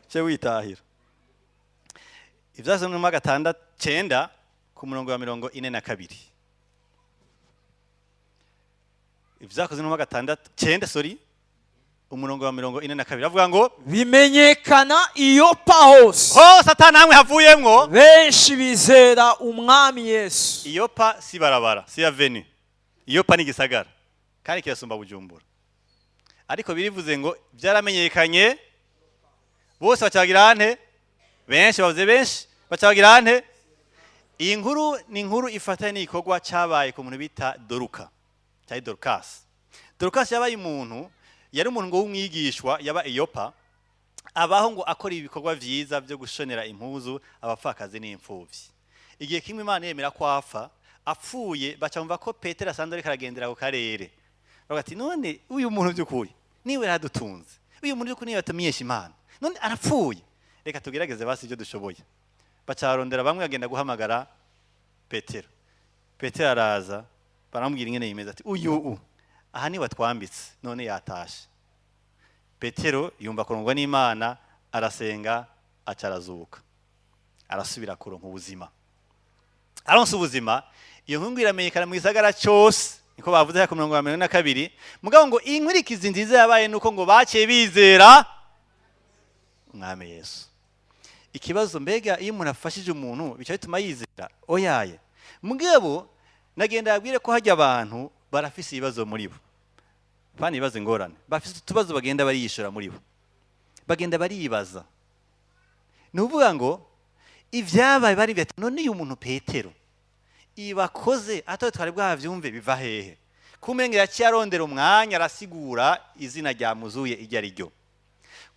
ce witahira. Ibyasomwe mu gatandatu cyenda ku murongo wa 42. Ibyakozwe mu 6 9, sorry, umurongo wa 42 avuga ngo: Bimenyekana i Yopa hose, hose ata namwe havuyemwo, benshi bizera Umwami Yesu. Iyopa si barabara, si avenue. Iyopa ni igisagara kandi kirasumba Bujumbura. Ariko birivuze ngo byaramenyekanye. Bose bacabagira nte? Benshi, bavuze benshi, bacabagira nte? Iyi nkuru ni inkuru ifatanye n'igikorwa cyabaye ku muntu bita Doruka cyangwa Dorukasi. Dorukasi yabaye umuntu, yari umuntu ngo w'umwigishwa, yaba i Yopa, abaho ngo akora ibikorwa vyiza byo gushonera impuzu abapfakazi n'imfuvyi. Igihe kimwe Imana yemera ko apfa, apfuye baca bumva ko Petero asanzwe ariko aragendera ku karere. Bavuga ati: "None uyu muntu by'ukuri niwe yaradutunze, uyu muntu by'ukuri niwe yatumenyesha Imana, none arapfuye, reka tugerageze basi ibyo dushoboye." Baca barondera bamwe, bagenda guhamagara Petero. Petero araza, baramubwira ingene yimeze, ati: "Uyu aha niwe watwambitse, none yatashe." Petero yumva kurongwa n'Imana, arasenga, aca arazuka, arasubira kuronka ubuzima. Aronse ubuzima, iyo nkuru iramenyekana mu gisagara cyose, niko bavuze ku 42. Mugabo ngo inkurikizi nziza yabaye nuko ngo baciye bizera Umwami Yesu. Ikibazo, mbega iyo umuntu afashije umuntu bica bituma yizera? Oyaye. Mugabo nagenda yabwire ko hajya abantu barafise ibibazo muri bo, bana ibibazo, ingorane, bafise utubazo bagenda bariyishura muri bo, bagenda baribaza. Ni ukuvuga ngo ibyabaye bari bati: "None uyu muntu Petero ibakoze atari twari bwavyumve, biva hehe?" Kumenga yaciye arondera umwanya, arasigura izina ryamuzuye iryo ari ryo.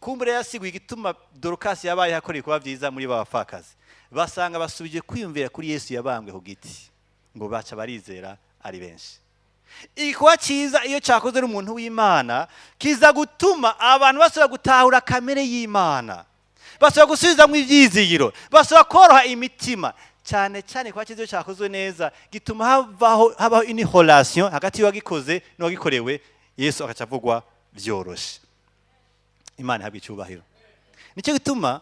Kumbure yasiguye igituma Dorukasi yabaye akora ibikorwa byiza muri ba bapfakazi, basanga basubije kwiyumvira kuri Yesu yabambwe ku giti, ngo baca barizera ari benshi. Igikorwa cyiza iyo cyakozwe n'umuntu w'Imana kiza gutuma abantu basubira gutahura kamere y'Imana, basubira gusubizamo ibyizigiro, basubira koroha imitima. Cyane cyane igikorwa cyiza iyo cyakozwe neza gituma habaho une relation hagati y'uwagikoze n'uwagikorewe, Yesu agaca avugwa byoroshe. Imana ihabwa icyubahiro. Nicyo gituma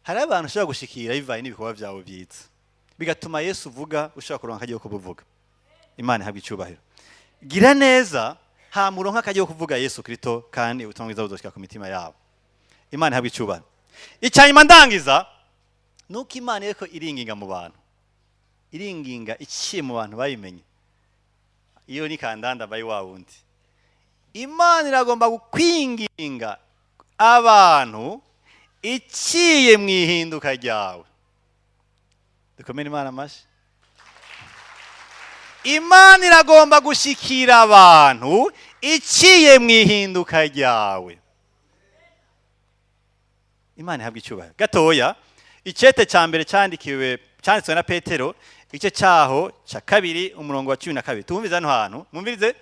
hari abantu ushobora gushikira bivanye n'ibikorwa byawe byiza, bigatuma Yesu uvuga ushobora kuronka akaryo ko kubuvuga. Imana ihabwa icyubahiro. Gira neza, hama uronke akaryo ko kuvuga Yesu Kristo, kandi ubutumwa bwiza buzoshika ku mitima yabo. Imana ihabwa icyubahiro. Icyanyuma ndangiza, nuko Imana iriko iringinga mu bantu, iringinga iciye mu bantu bayimenye. Iyo ni kandanda bayi wa wundi. Imana iragomba gukwinginga abantu iciye mu ihinduka ryawe. Dukomere Imana amashyi. Imana iragomba gushikira abantu iciye mu ihinduka ryawe. Imana ihabwa icyubahiro. Gatoya, icete cya mbere cyandikiwe, cyanditswe na Petero, igice cyaho cya 2, umurongo wa 12. Tumvirize hano hantu, mwumvirize.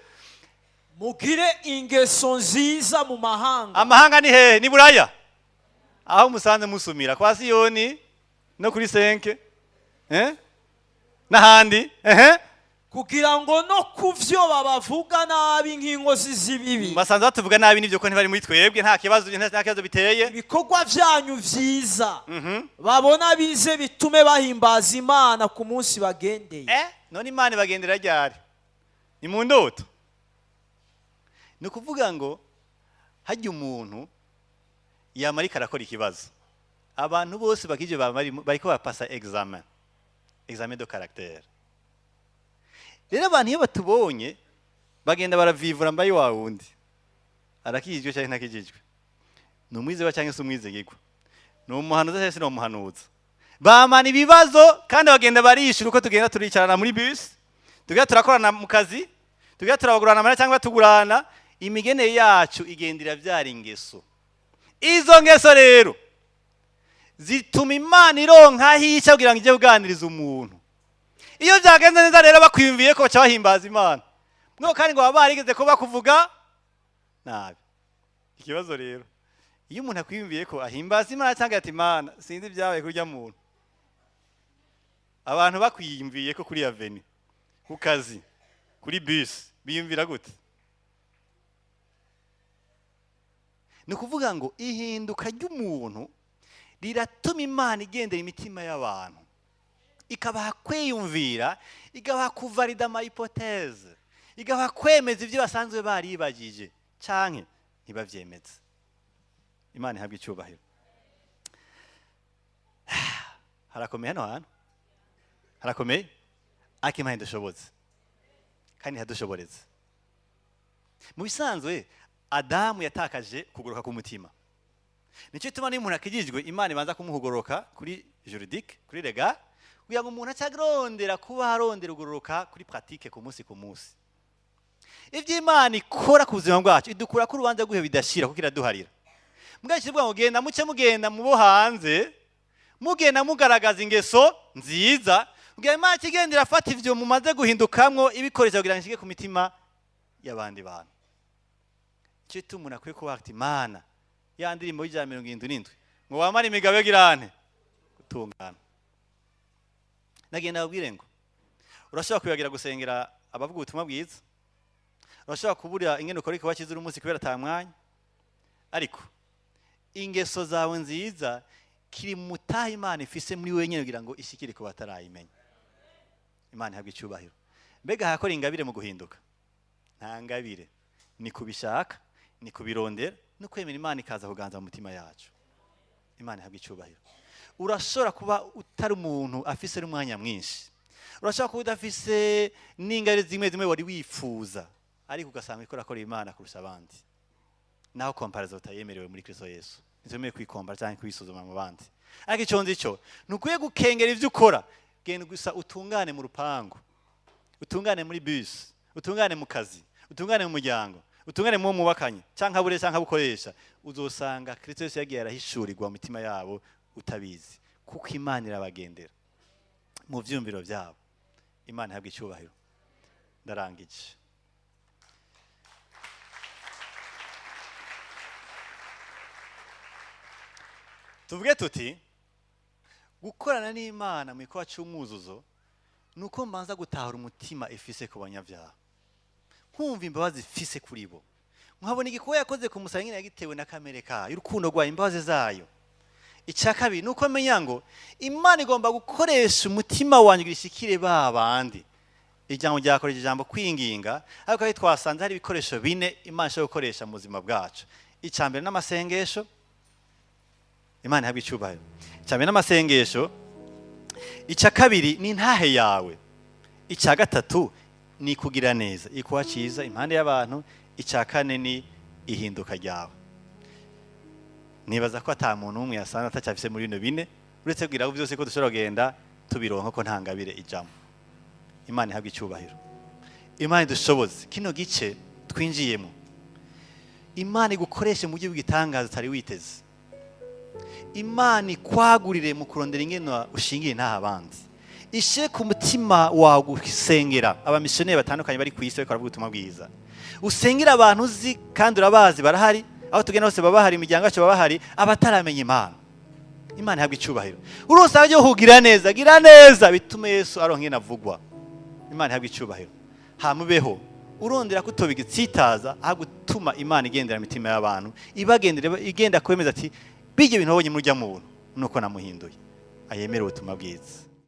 Mugire ingeso nziza mu mahanga. Amahanga ni hehe? Ni Buraya, aho musanze musumira kwa Siyoni no kuri senke, eh? N'ahandi, ehe. Kugira ngo no ku vyo babavuga nabi nk'inkozi z'ibibi, basanze batuvuga nabi, nibyo ko ntibari muri twebwe, nta kibazo, nta kibazo biteye, ibikorwa byanyu vyiza babona bize bitume bahimbaza Imana ku munsi bagendeye. Eh, none Imana ibagendera ryari? Ni mu ndoto? Ni ukuvuga ngo hajya umuntu yamarika arakora ikibazo, abantu bose bakije bariko bapasa examen, examen de caractère. Rero abantu iyo batubonye bagenda baravivura: mbaye wa wundi arakijijwe cyangwa ntakijijwe, ni umwizerwa cyangwa se umwizigirwa, ni umuhanuzi cyangwa se ni umuhanuzi? Bamana ibibazo kandi bagenda barishura uko tugenda turicarana muri bus, tugenda turakorana mu kazi, tugenda turabagurana amahera cyangwa tugurana. Imigenere yacu igenda irabyara ingeso. Izo ngeso rero zituma Imana ironka aho ica kugira ngo ijye kuganiriza umuntu. Iyo byagenze neza rero, bakwiyumviye ko, baca bahimbaza Imana mwo, kandi ngo baba barigeze ko bakuvuga nabi. Ikibazo rero, iyo umuntu akwiyumviye ko ahimbaza Imana cyangwa ati: "Imana, sinzi ibyabaye kurya muntu." Abantu bakwiyumviye ko kuri avenue, ku kazi, kuri bus, biyumvira gute? Ni ukuvuga ngo ihinduka ry'umuntu riratuma Imana igendera imitima y'abantu, ikabaha kwiyumvira, ikabaha kuvalida ama hypothèses, ikabaha kwemeza ibyo basanzwe baribagije canke ntibavyemeze. Imana ihabwa icyubahiro. Harakomeye hano hantu, harakomeye, ariko Imana idushobotse kandi ihadushoboretse. Mu bisanzwe Adamu yatakaje kuguruka k'umutima. Nicyo gituma niyo umuntu akijijwe, Imana ibanza kumuhugoroka kuri juridique, kuri légal, kugira ngo umuntu acarondera kuba arondera ugororoka kuri pratique ku munsi ku munsi. Ibyo Imana ikora ku buzima bwacu, idukura ko urubanza rw'ibihe bidashira, kuko iraduharira. Mbwa kivuga ngo genda muce, mugenda mubo hanze, mugenda mugaragaza ingeso nziza, kugira Imana ikigenda irafata ivyo mumaze guhindukamwo, ibikoresha kugira ngo ishike ku mitima y'abandi bantu. Icyo gituma umuntu akwiye kuba ati Imana ya ndirimbo y'177 ngo wamare imigabo yo girante gutungana. Nagenda babwire ngo urashobora kwibagira gusengera abavuga ubutumwa bwiza, urashobora kubura ingene ukora igikorwa cyiza uri munsi kubera ata mwanya, ariko ingeso zawe nziza kiri mu mutaha Imana ifise muri wenyine kugira ngo ishikire ku batarayimenya. Imana ihabwa icyubahiro. Mbega hakora ingabire mu guhinduka? Nta ngabire, ni kubishaka, ni kubirondera, no kwemera Imana ikaza kuganza mu mutima yacu. Imana ihabwa icyubahiro. Urashobora kuba utari umuntu afise n'umwanya mwinshi, urashobora kuba udafise n'ingabire zimwe zimwe wari wifuza, ariko ugasanga uriko urakora Imana kurusha abandi. Naho comparaison utayemerewe muri Kristo Yesu, ntitwemerewe kwikombara cyangwa kwisuzuma mu bandi, ariko icyo nzi cyo ntukwiye gukengera ibyo ukora. Genda gusa utungane mu rupangu, utungane muri bus, utungane mu kazi, utungane mu muryango, utungane mu wo mwubakanye cyangwa abure cyangwa abukoresha, uzosanga Kristo Yesu yagiye arahishurirwa mu mitima yabo utabizi, kuko Imana irabagendera mu vyumviro byabo. Imana ihabwa icyubahiro. Ndarangije. Tuvuge tuti gukorana n'Imana mu gikorwa cy'umwuzuzo ni uko mbanza gutahura umutima ifise ku banyabyaha, nkumva imbabazi ifise kuri bo, nkabona igikorwa yakoze ku musaraba nyine yagitewe na kamere kayo, urukundo rwayo, imbabazi zayo. Icya kabiri ni uko menya ngo Imana igomba gukoresha umutima wanjye kugira ishikire ba bandi. Ijambo ryakoresha ijambo kwinginga, ariko aho twasanze hari ibikoresho bine Imana ishobora gukoresha mu buzima bwacu. Icya mbere n'amasengesho. Imana ihabwa icyubahiro. Icya mbere n'amasengesho, icya kabiri ni intahe yawe, icya gatatu ni kugira neza, ikuba cyiza impande y'abantu, icya kane ni ihinduka ryawe. Nibaza ko ata muntu umwe yasanze atacyafise muri bino bine, uretse kugira ngo byose ko dushobora kugenda tubironka ko nta ngabire ijamo. Imana ihabwa icyubahiro. Imana idushoboze kino gice twinjiyemo, Imana igukoreshe mu buryo bw'igitangaza utari witeze. Imana ikwagurire mu kurondera ingene ushingiye ntaha abandi, ishyire ku mutima wawe gusengera abamisiyoneri batandukanye bari ku isi bariko baravuga ubutumwa bwiza. Usengera abantu uzi kandi urabazi barahari, aho tugenda hose baba bahari, imiryango yacu baba bahari, abataramenya Imana. Imana ihabwa icyubahiro. Urose aho kugira neza, gira neza bitume Yesu aronka ingene avugwa. Imana ihabwa icyubahiro. Hamubeho urondera kutoba igitsitaza, aho gutuma Imana igendera imitima y'abantu, ibagendera, igenda kwemeza ati bijye bintu wabonye muri urya muntu nuko namuhinduye, ayemere ubutumwa bwiza.